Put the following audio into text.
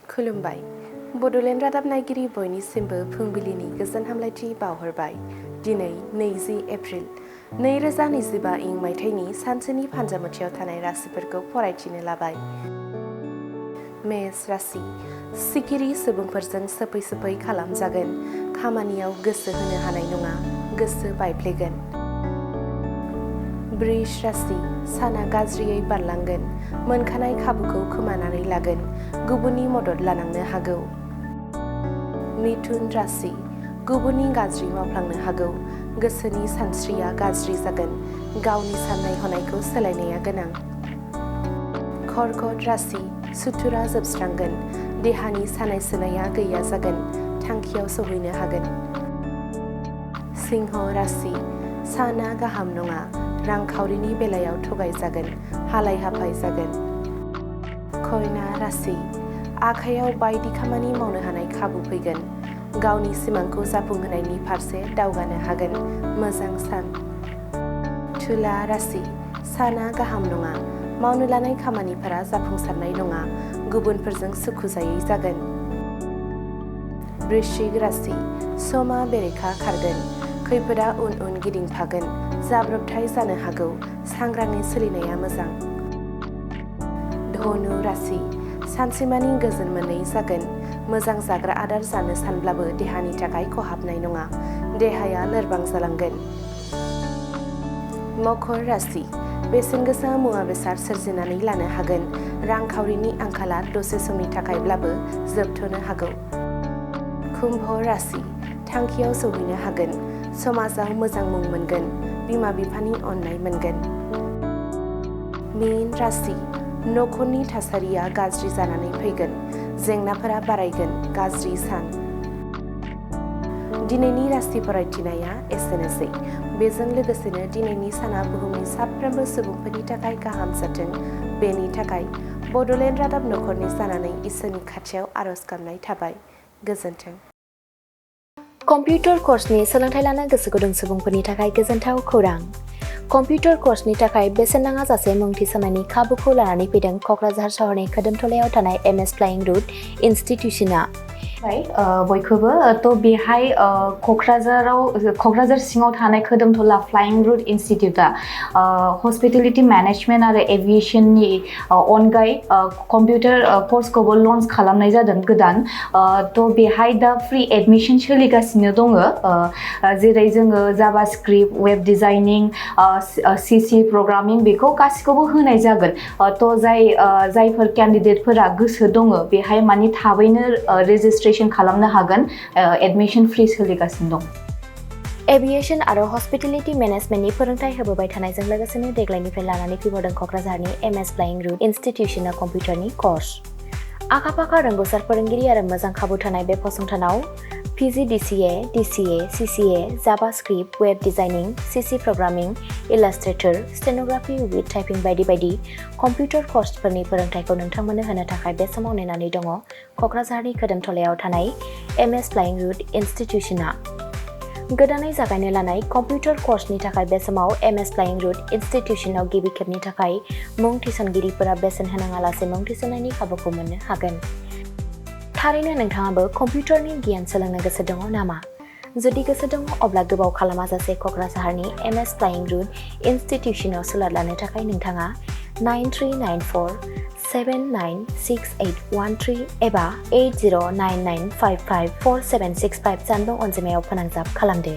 खुलुमबाय बड'लेण्ड रादाब नायगिरि बयनिसिमबो फुंबिलिनि गोजोन हामलायथि बावहरबाय। दिनै 20 एप्रिल 2025 इं मायथाइनि सानसेनि फान्जामुथियाव थानाय राशिफोरखौ फरायथिनो लाबाय। मेष राशि सिखिरि सुबुंफोरजों सोफै खालामजागोन। खामानियाव गोसो होनो हानाय नङा, गोसो बायफ्लेगोन। वृष राशि साना गाज्रियै बारलांगोन। मोनखानाय खाबुखौ खोमानानै लागोन। गुबुननि मदद लानांनो हागौ। मिथुन राशि गुबुननि गाज्रि मावफ्लांनो हागौ। गोसोनि सानस्रिया गाज्रि जागोन। गावनि साननाय हनायखौ सोलायनाया गोनां। कर्कट राशि सुथुरा जोबस्रांगोन। देहानि सानाय सुनाया गैया जागोन। थांखियाव सौहैनो हागोन। सिंह राशि साना गाहाम नङा। रांखावरिनि बेलायाव थगायजागोन। हालाय हाफाय जागोन। कन्या राशि आखायाव बायदि खामानि मावनो हानाय खाबु फैगोन। गावनि सिमांखौ जाफुंहोनायनि फारसे दावगानो हागोन। मोजां सान। तुला राशि साना गाहाम नङा। मावनो लानाय खामानिफोरा जाफुंसारनाय नङा। गुबुनफोरजों सुखुजायै जागोन। वृश्चिक राशि समा बेरेखा खारगोन। खैफोदा उन गिदिंफागोन। जाब्रबथाय जानो हागौ। सांग्राङै सोलिनाया मोजां। धनु राशि सानसेमानि गोजोन मोनै जागोन। मोजां जाग्रा आदार जानो सानब्लाबो देहानि थाखाय खहाबनाय नङा। देहाया लोरबां जालांगोन। मकर राशि बेसेन गोसा मुवा बेसाद सोरजिनानै लानो हागोन। रांखावरिनि आंखाला दसे समनि थाखायब्लाबो जोबथ'नो हागौ। कुम्भ राशि थांखियाव सौहैनो हागोन। समाजाव मोजां मुं मोनगोन। बिमा बिफानि अननाय मोनगोन। मीन राशि नखरनि थासारिया गाज्रि जानानै फैगोन। जेंनाफोरा बारायगोन। गाज्रि सान। दिनैनि राशि फरायथिनाया एसेनोसै। बेजों लोगोसेनो दिनैनि साना बुहुमनि साफ्रोमबो सुबुंफोरनि थाखाय गाहाम जाथों। बेनि थाखाय बड'लेण्ड रादाब नखरनि जानानै इसोरनि खाथियाव आरज गाबनाय थाबाय। गोजोन्थों। कम्पिउटार कर्सनि सोलोंथाइ लानो गोसो गुदुं सुबुंफोरनि थाखाय गोजोनथाव खौरां। कम्पिउटार कर्सनि थाखाय बेसेन नाङा जासे मुं थिसननायनि खाबुखौ लानानै फैदों क'क्राझार सहरनि खोदोमथलायाव थानाय MS फ्लाइं रुट इनस्टिट्यूशना। बयखौबो बेहाय क'क्राझार सिङाव थानाय खोदोमथला फ्लाइं रुट इनस्टिट्यूटआ हस्पिटेलिटी मेनेजमेन्ट आरो एभिएशननि अनगायै कम्पिउटार कर्सखौबो लन्च खालामनाय जादों गोदान। बेहाय दा फ्रि एडमिशन सोलिगासिनो दङ। जेरै जोङो JavaScript, web designing, CC programming बेखौ गासिखौबो होनाय जागोन। जायफोर केन्डिडेटफोरा गोसो दङ बेहाय माने थाबैनो रेजिस्ट्रेशन खालामनो हागोन। एडमिशन फ्रि सोलिगासिनो दं। एभिएशन आरो हस्पिटेलिटी मेनेजमेन्टनि फोरोंथाय होबोबाय थानायजों लोगोसेनो देग्लायनिफ्राय लानानै फैबावदों क'क्राझारनि MS फ्लाइं रुट इनस्टिट्यूशना कम्पिउटारनि कर्स। आखा-फाखा रोंग'सार फोरोंगिरि आरो मोजां खाबु थानाय बे फसंथानाव PGDCA, DCA, CCA, JavaScript, web designing, CC programming, illustrator, stenography with typing बायदि बायदि कम्पिउटार कर्सफोरनि फोरोंथायखौ नोंथांमोननो होनो थाखाय बे समाव नेनानै दङ क'क्राझारनि खोदोमथलायाव थानाय MS फ्लाइं रुट इनस्टिट्यूशना। गोदानै जागायनो लानाय कम्पिउटार कर्सनि थाखाय बे समाव MS फ्लाइं रुट इनस्टिट्यूशनाव गिबि खेबनि थाखाय मुं थिसनगिरिफोरा बेसेन होनाङालासे मुं थिसननायनि खाबुखौ मोननो हागोन। थारैनो नोंथाङाबो कम्पिउटारनि गियान सोलोंनो गोसो दङ नामा? जुदि गोसो दङ अब्ला गोबाव खालामाजासे क'क्राझारनि MS फ्लाइं रुट इनस्टिट्यूशनाव सुलाद लानो थाखाय नोंथाङा 9394 796813 एबा 8099554765 जानबुं अनजिमायाव फोनांजाब खालामदो।